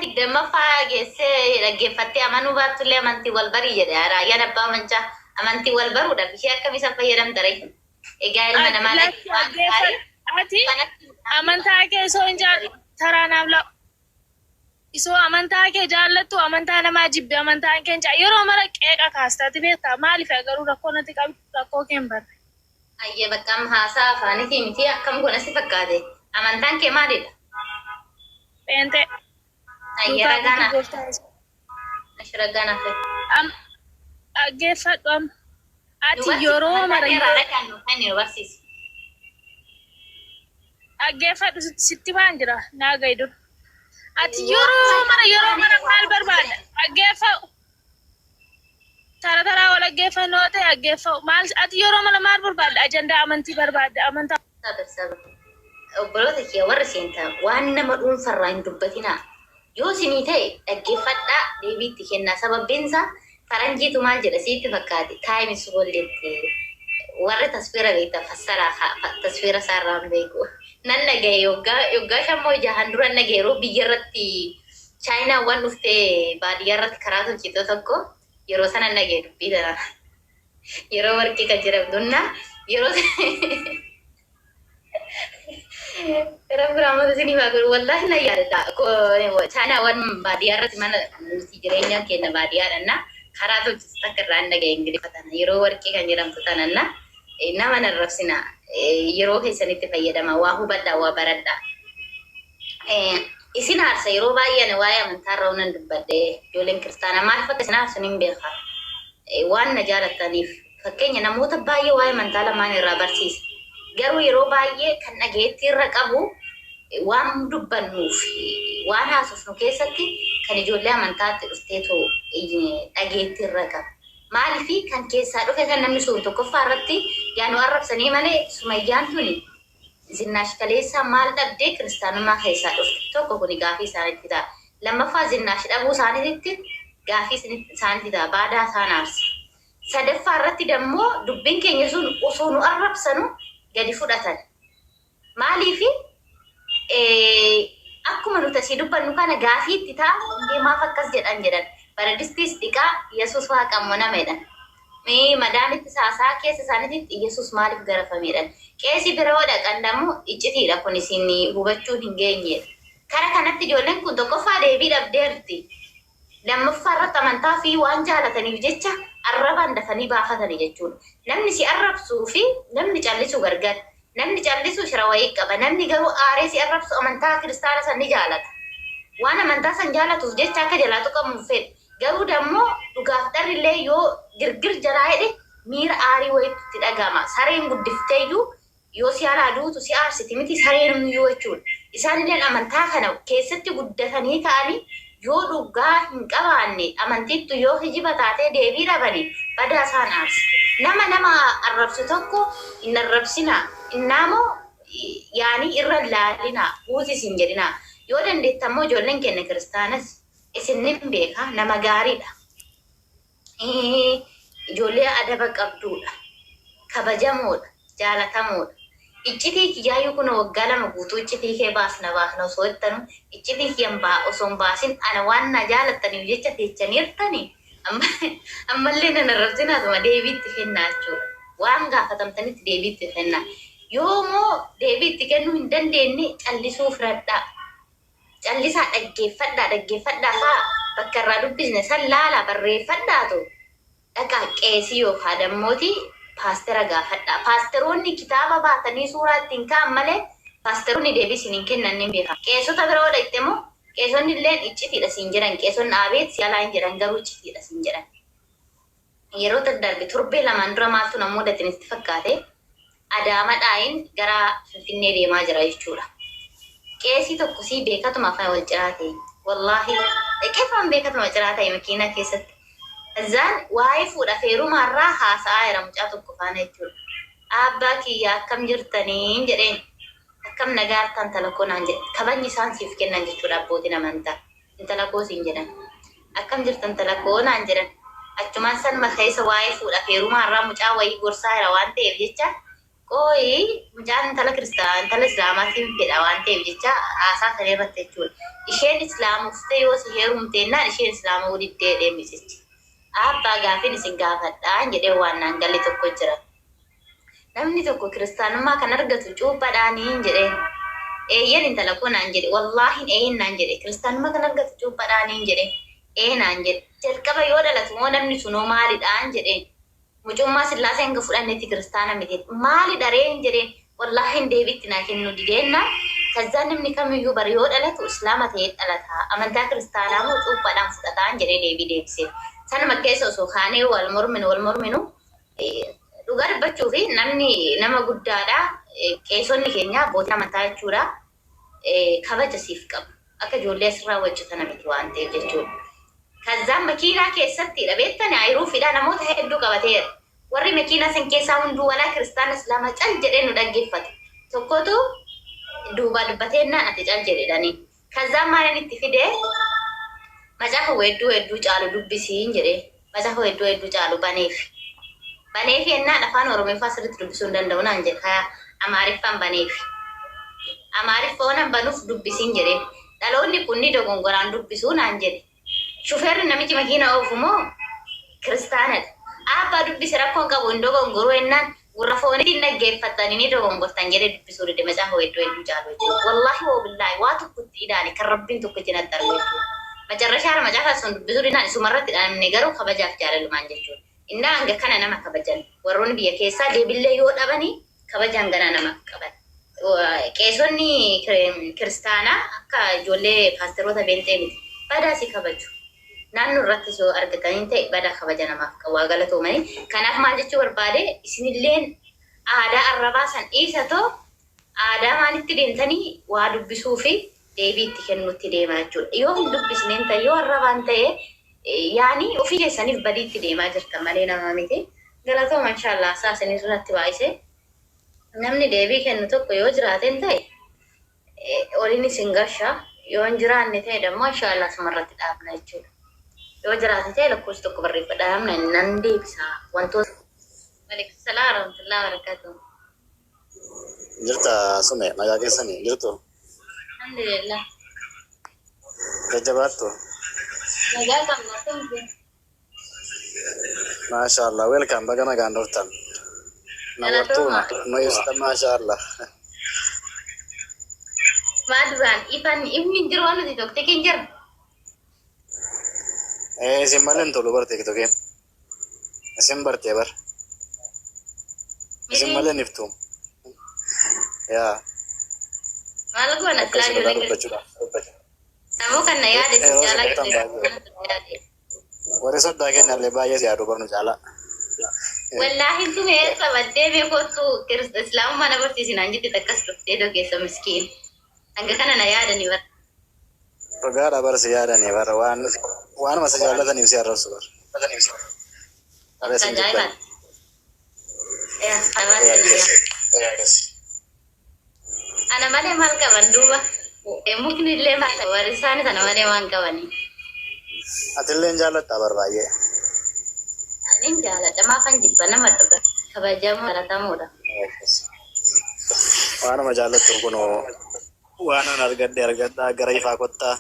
20ffaa geessee dhaggeeffattee amanuu baattullee amantii wal barii jedhe raayyaan abbaa mancaa. Amantii wal baruudhaaf ishee akkam isa fayyadamta ree? Egaa ilma namaa Lakki dhaggeeffatu dhaggeeffadhu. Ati kanatti amantaa kee osoo hin jaal taraa naaf la isoo amantaa kee jaallattu amantaa namaa jibbe amantaan kee hin yeroo mara qeeqa kaasta ati beektaa maaliif garuu rakkoo natti qabdu rakkoo kee hin barre. Ayyee bakka amma haasaa afaanitii miti akkam goona si fakkaate? Amantaan kee maalidha? Pheenxee. Ayyee Duukaa ragaa buutuu naaf gooftaa Yesuus. Ashi ragaa naaf. Dhaggeeffadhu amma. Nu Ati barsiisi yeroo amantaa mara kee irraa ragaan nuuf kenni nu barsiisi. Dhaggeeffadhu sitti maan jira naa gahi dur. Ati yeroo mara maal barbaadda? Dhaggeeffadhu. Tara taraa wal dhaggeeffannoo ta'e dhaggeeffadhu. Maal ati yeroo mara maal barbaadda? Ajandaa amantii barbaadda. Amantaa. Sabir sabir. Obboloota kiyya warri seentaa waan nama dhuunfarraa hin dubbatinaa. Yoo isinii ta'e dhaggeeffadhaa deebii itti kennaa. Sababbiin isaa faranjiitu maal jedha sitti fakkaate? Time is gold jetti. Warri tasfiira beektan fassaraa tasfiira isaarraa hin beeku. Nan dhagaye yoggaa shammoo jahan dura dhagaye yeroo biyya irratti chaayinaawwan dhuftee baadiyyaa irratti karaa tolchite tokko yeroo sana dhagaye dubbii tana. Yeroo warqii kan jedhamtunna yeroo Rabbi rahmata isinii haa godhu. Wallaahi na yaadadha. Chaayinaawwan baadiyyaa irratti mana nuti jireenya keenya baadiyyaadhanna karaa tolchitu takka irraa hin dhagaye Ingiliffa tana. Yeroo warqii kan jedhamtu tananna nama nan rabsina. Yeroo keessanitti fayyadama. Waa hubadhaa, waa baradhaa. Isin aarsa yeroo baay'ee ani waa'ee amantaa irraa nan dubbadhe ijoolleen kiristaanaa maaliif akka isin aarsu hin beeka. Waan na jaalattaniif fakkeenya namoota baay'ee waa'ee amantaa lamaan irraa barsiisa. Garuu yeroo baay'ee kan dhageettii irra qabu waan dubbannuuf waan haasofnu keessatti kan ijoollee amantaatti dhufteetu dhageettii irra qaba. Maaliif kan keessaa dhufe kan namni sun tokkoffaa irratti yaa nu arrabsanii malee Sumayyaan tuni Zinnaash kaleessaa maal dhabdee kiristaanummaa keessaa dhufte? Tokko kuni gaafii isaanitti ta'a. Lammaffaa Zinnaash dhabuu isaaniitti gaafii isaanitti ta'a. Baadaa isaan aarsa. Sadaffaa irratti dammoo dubbiin keenya sun osoo nu arrabsanu gadi fudhatan. Maaliifi akkuma nuti asii dubbannu kana gaafii itti ta'a. Hundee maaf akkas jedhan jedhan. Baradistiis dhiqaa Yesuus waaqa ammoo nama jedhan. Madaamitti saasaa keessa isaaniitti Yesuus maaliif garafameedhan. Qeesii bira yoo dhaqan dammoo iccitiidha kun isin hubachuu hin geenyedha. Kara kanatti ijoolleen kun tokkoffaa deebii dhabdeerti. Lammaffaa irratti amantaa fi waan jaalataniif jecha arrabaan dafanii baafatanii jechuudha. Namni si arrabsuu fi namni callisu gargar. Namni callisu shira wayii qaba. Namni garuu aaree si arrabsu amantaa kiristaana san ni jaalata. Waan amantaa san jaalatuuf jecha akka jalaa tuqamu hin fedhu. Garuu dammoo dhugaaf dharrillee yoo girgir jalaa hidhe miira aarii wayiitu itti dhagama. Sareen guddifteeyyuu yoo si alaa duutu si aarsiti miti sareen iyyuu jechuudha. Isaanilleen amantaa kana keessatti guddatanii ka'anii yoo dhugaa hin qabaanne amantiittu yoo hijiba taatee deebii dhabanii badaa isaan aarsa. Nama nama arrabsu tokko hin arrabsinaa. Innaamoo yaanii irra laalinaa huusis hin jedhinaa. Yoo dandeettan immoo ijoolleen keenya kiristaanas isin nin beeka nama gaariidha. Ijoollee adaba qabduudha. Kabajamoodha. Jaalatamoodha. Iccitii kiyyaayyuu kun waggaa 2 guutuu iccitii kee baasna baasna osoo jettanu iccitii kiyyan osoo hin baasin ana waan na jaalattaniif jecha teechaniirtani ammallee nan arrabsinaatuma deebii itti kennaa jechuudha. Waan gaafatamtanitti deebii itti kennaa. Yoomoo deebii itti kennuu hin dandeenye callisuu firadhaa. Callisaa dhaggeeffadhaa dhaggeeffadhaa haa bakka irraa dubbisne san laalaa barreeffadhaatu dhaqaa qeesii yookaan dammooti paastera gaafadhaa. Paasteroonni kitaaba baatanii suuraa ittiin ka'an malee paasteroonni deebii isin hin kennan ni beeka. Qeesota bira yoo dhaqxe immoo qeesonni illee iccitiidha siin jedhan. Qeesonni aabeet si alaa hin jedhan garuu iccitiidha siin jedhan. Yeroo darbe torbee lamaan dura maaltu na mudate sitti fakkaate? Adaama dhaayin gara Finfinnee deemaa jira jechuudha. Qeesii tokko sii beekatuma afaan wal ciraa ta'e. Wallaahi dhaqeefaan beekatuma ciraa ta'e makiinaa keessatti. Zaan waa'ee fuudha feerumaarraa haasa'aa jira mucaa tokko faana jechuudha. Abbaa kiyya akkam jirtanii jedheen. Akkam nagaa harkaan intala koo naan jedhe. Kabajni isaan siif kennan jechuudha abbootiin amantaa. Intala koo siin jedhan. Akkam jirtan intala koo naan jedhan. Achumaan sanuma keessa waa'ee fuudha feerumaarraa mucaa wayii gorsaa jira waan ta'eef jecha Qooyi mucaan intala kiristaan intala islaamaatiin fedha waan ta'eef jecha haasaa sana irratti jechuudha. Isheen islaamoftee yoo si heerumteennaan isheen islaamuu diddee deemisichi. Abbaa gaafiin isin gaafadhaan jedhee waan naan galle tokko jira. Namni tokko kiristaanummaa kan argatu cuuphaadhaaniin jedheen. Eeyyan intala koo naan jedhe, wallaahin eeyyan naan jedhe, kiristaanummaa kan argatu cuuphaadhaaniin jedhe, ee naan jedhe. Jalqaba yoo dhalatu moo namni sunoo maalidhaan jedheen. Mucummaa sillaasee hanga fudhannetti kiristaana miti. Maalidha reen jedheen, wallaahin deebiitti naa kennu dideenna. Kazzaa namni kamiyyuu bara yoo dhalatu islaama ta'ee dhalata. Amantaa kiristaanaa moo cuuphaadhaan fudhataan jedhee deebii deebisee. Sanuma keessa osoo kaanee wal morminu wal morminu, dhugaa dubbachuu fi namni nama guddaadha. Qeesonni keenya abbootiin amantaa jechuudha. Kabaja siif qabu. Akka ijoollee asirraa hojjetan miti waan ta'eef jechuudha. Kazzaan makiinaa keessatti beektani ayiruufidha namoota hedduu qabateera. Warri makiinaa san keessaa hunduu walaa kiristaana islaama cal jedhee nu dhaggeeffate. Tokkotu duubaa dubbateennaan ati cal jedhedhani. Kazzaan maalin itti fidee macaafa weedduu hedduu caalu dubbisiin jedhee, macaafa weedduu hedduu caalu baneef. Baneef yennaan afaan Oromeeffaa sirriitti dubbisuu hin danda'u naan jedhe. Haya, Amaariffaan baneef. Amaariffa oonan banuuf dubbisiin jedhee. Dhaloonni kun ni dogongoraan dubbisuu naan jedhe. Shufeerri namichi makiina oofu moo kiristaanadha. Abbaa dubbise rakkoon qabu hin dogongoruu jennaan gurra fooniitiin dhaggeeffattanii ni dogongortan jedhee dubbisuu dide macaafa weedduu hedduu caalu jechuudha. Wallaahi woo billaahi waa tokkotti ilaali kan rabbiin tokko cinatti argu jechuudha. Macarrashaara macaafa sun dubbisuu didnaan isumarratti dhaabne garuu kabajaaf jaalalumaan jechuudha. Innaa hanga kana nama kabajan warroonni biyya keessaa deebillee yoo dhabanii kabajaan ganaa nama qaban. Qeesonni kiristaanaa akka ijoollee paasteroota beenxee miti. Badaa si kabaju. Naannoo irrattis yoo argatanii ta'e badaa kabaja namaaf qabu waa galatoomanii. Kanaaf maal jechuu barbaade, isinilleen aadaa arrabaa san dhiisatoo aadaa maalitti deemtanii waa dubbisuu fi deebii itti kennuutti deemaa jechuudha. Yoo hin dubbisneen ta'e, yoo arrabaan ta'e, yaani ofii keessaniif badiitti deemaa jirtan malee nama miti. Galatooma, inshaallah isaa isin irratti baay'ise. Namni deebii kennu tokko yoo jiraateen ta'e oliin isin gasha, yoo hin jiraanne ta'e dammoo inshaallah asumarratti dhaabna jechuudha. Yoo jiraate ta'e lakkoofsa tokko barreeffadhaa, namni nan deebisa wantoota. Waalaikum salaam warahmatullahi wabarakatuh. Jirta sume, nagaa keessanii jirtu? Alhamdulillah. Jajjabaattu? Nagaa qabna tumte. Maasha Allah, welcome, baga nagaan dhuftan. Nawwartuuma Galatooma. nu ibsita, maasha Allah. Maa duraan ifan ifni hin jiru waan nuti tokko hin jiru. Eh, isin malee hin tolu bar tiktokiin. Isin bartee bar. Isin Miti malee hin iftu. Yaa maal goona akka silaa isin dhugaa ijoollee dubbachuudhaaf. Namoo kan na yaade si Yeroo isin caalaa dhuftan ijoollee baay'ee. Warri soddaa keenya illee baay'ee si yaadu barnu caalaa. Wallaahi tume eessa baddee beekottu islaamummaa na barsiisinaan jette takkas dhuftee dogeessa miskiin. Hanga kana na yaadani bara. Dhugaadha bar, si yaadanii bar, waan waanuma si jaallataniif si arrabsu bar. Dhala isin jibban. Ajaa'ibaati. Akkas. Ana malee maal qaban duuba? Mukni illee maal qaban? Warri isaanii sana malee waan qabani. Atillee jaallatta bar baay'ee. Nin jaaladha, maafan jibba? Nama dhuga. Kabajamoo jaalatamuudha. Waanuma jaallattu kunoo waan an argadhe argadhaa, gara ifaa kottaa,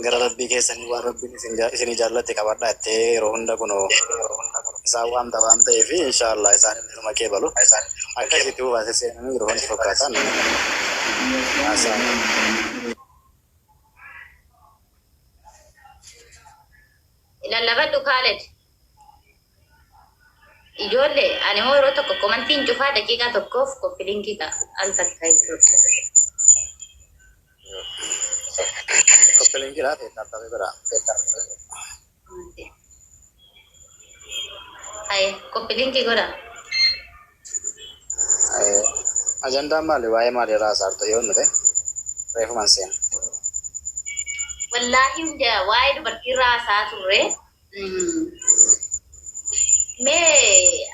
gara rabbii keessanii, waan rabbiin isinii jaallatte qabadhaa jettee yeroo hunda kunoo isaan waamta waan ta'eef inshaallah isaan illee kee balu akkasitti hubaase seenanii jiru wanti fakkaatan haasaa. Lallabadhu Kaaled. Ijoollee ani immoo yeroo tokko komantiin cufaa daqiiqaa tokkoof copy link al takka jechuudha. Copy linkiidhaa ta'e dhaabbatee bira. Haye, copy link godha. Ajandaan maali? Waa'ee maalii irraa haasa'artu yoo nuti reefuman seena. Wallaahi hunda waa'ee dubartii irraa haasa'aa turre. Mee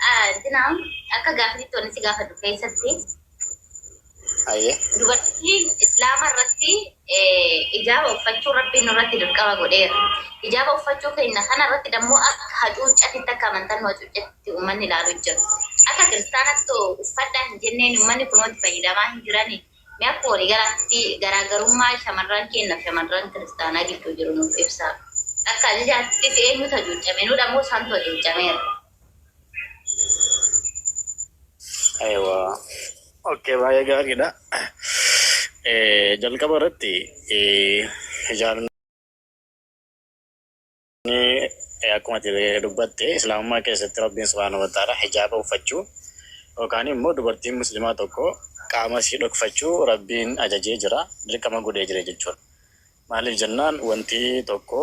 dinaa akka gaaffiitti wanni si gaafadhu keessatti Ayyee. dubartiin islaama irratti ijaaba uffachuu rabbiin nurratti dirqama godheera. Ijaaba uffachuu keenya kana irratti dammoo akka hacuuccatitti, akka amantaan nu hacuuccatitti uummanni ilaalu jira. Akka kiristaanatti uffadhaa hin jenneen uummanni kunoo itti fayyadamaa hin jirani. Mee akka waliigalaatti garaagarummaa shamarran keenyaaf shamarran kiristaanaa gidduu jiru nuuf ibsaa. Akka ajajaattis eenyutu hacuuccame? Nudha moo isaantu hacuuccameera? Aywa. Okay, baay'ee gaariidha. Jalqaba irratti hijaabni akkuma ati dubbatte islaamummaa keessatti Rabbiin subhaanahu wa ta'ala hijaaba uffachuu yookaan immoo dubartiin muslimaa tokko qaama isii dhokfachuu Rabbiin ajajee jira, dirqama godhee jira jechuudha. Maaliif jennaan wanti tokko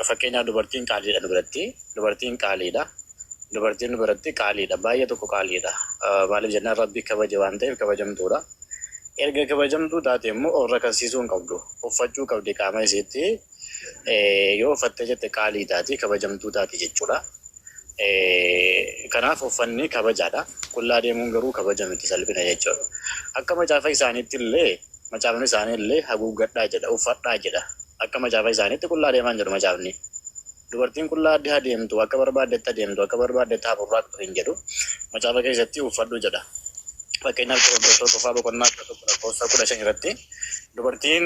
fakkeenyaaf dubartiin qaaliidha nu biratti. Dubartiin qaaliidha. Dubartiin nu biratti qaaliidha. Baay'ee tokko qaaliidha. Maaliif jennaan Rabbi kabaje waan ta'eef kabajamtuudha. Erga kabajamtuu taate immoo of rakasiisuu hin qabdu. Uffachuu qabdi qaama isiitti. Yoo uffattee jette qaalii taati, kabajamtuu taati jechuudha. Kanaaf uffanni kabajaadha. Qullaa deemuun garuu kabaja miti, salphina jechuudha. Akka macaafa isaaniitti illee macaafni isaanii illee haguuggadhaa jedha, uffadhaa jedha. Akka macaafa isaaniitti qullaa deemaa hin jedhu macaafni. Dubartiin qullaa haa deemtu, akka barbaaddetti adeemtu, akka barbaaddetti haa burraaqxu hin jedhu. Macaafa keessatti uffadhu jedha. Fakkeenyaaf Qorontos tokkoffaa boqonnaa 11 lakkoofsa 15 irratti dubartiin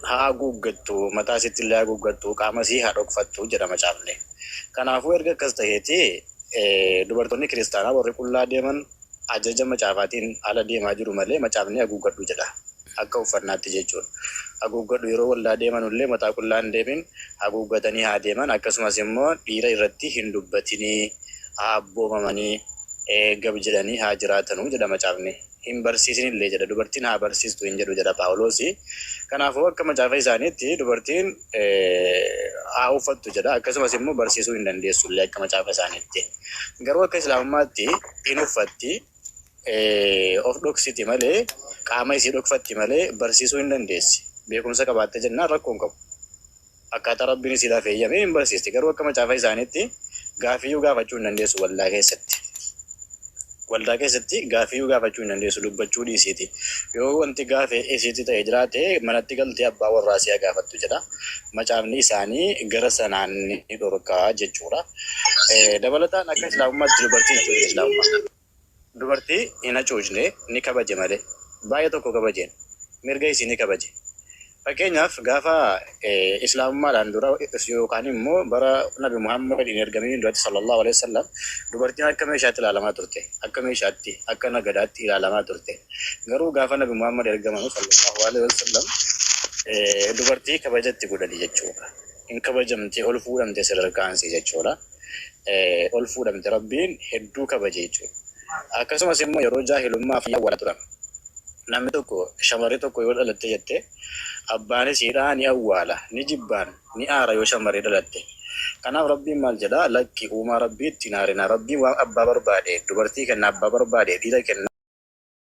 haa haguuggattu, mataa isiitti illee haguuggattu, qaama isii haa dhokfattu jedha macaafni. Kanaafuu erga akkas ta'eeti dubartoonni kiristaanaa warri qullaa deeman ajaja macaafaatiin ala deemaa jiru malee macaafni haguuggadhu jedha. Akka uffannaatti jechuudha. Haguuggadhu yeroo waldaa deemanullee mataa qullaa hin deemin, haguuggatanii haa deeman, akkasumas immoo dhiira irratti hin dubbatinii, haa abboomamanii, gab jedhanii haa jiraatanuu jedha macaafni. Hin barsiisinillee jedha, dubartiin haa barsiistu hin jedhu jedha Phaawuloosi. Kanaafuu akka macaafa isaaniitti dubartiin haa uffattu jedha, akkasumas immoo barsiisuu hin dandeessullee akka macaafa isaaniitti. Garuu akka islaamummaatti hin uffatti, of dhoksiti malee, qaama isii dhokfatti malee barsiisuu hin dandeessi. Beekumsa qabaatte jennaan rakkoo hin qabu. Akkaataa Rabbiin isiidhaaf eeyyameen hin barsiisti. Garuu akka macaafa isaaniitti gaafiyyuu gaafachuu hin dandeessu waldaa keessatti. Waldaa keessatti gaafiyyuu gaafachuu hin dandeessu, dubbachuu dhiisiiti. Yoo wanti gaafee isiitti ta'e jiraate manatti galtee abbaa warraa si'a gaafattu jedha. Macaafni isaanii gara sanaan ni dhorkaa jechuudha. Dabalataan akka islaamummaatti dubartiin hacuucne islaamummaa. Dubartii hin hacuucne, ni kabaje malee. Baay'ee tokko kabajeen. Mirga isii ni kabaje. Fakkeenyaaf gaafa islaamummaadhaan dura yookaan immoo bara Nabi Muhammad hin ergaminiin duratti sallallahu alaihi wasallam dubartiin akka meeshaatti ilaalamaa turte. Akka meeshaatti, akka nagadaatti ilaalamaa turte. Garuu gaafa Nabi Muhammad ergamanu sallallahu alaihi wasallam dubartii kabajatti godhani jechuudha. Hin kabajamte, ol fuudhamte sadarkaan isii jechuudha. Ol fuudhamte, Rabbiin hedduu kabaje jechuudha. Akkasumas immoo yeroo jaahilummaa fi awwaala turan. Namni tokko, shamarri tokko yoo dhalatte jette abbaan isiidhaa ni awwaala, ni jibbaan, ni aara yoo shamarri dhalatte. Kanaaf Rabbiin maal jedha? Lakki, uumaa Rabbiitti hin aarinaa. Rabbiin waan abbaa barbaade dubartii kenna, abbaa barbaade dhiira kenna.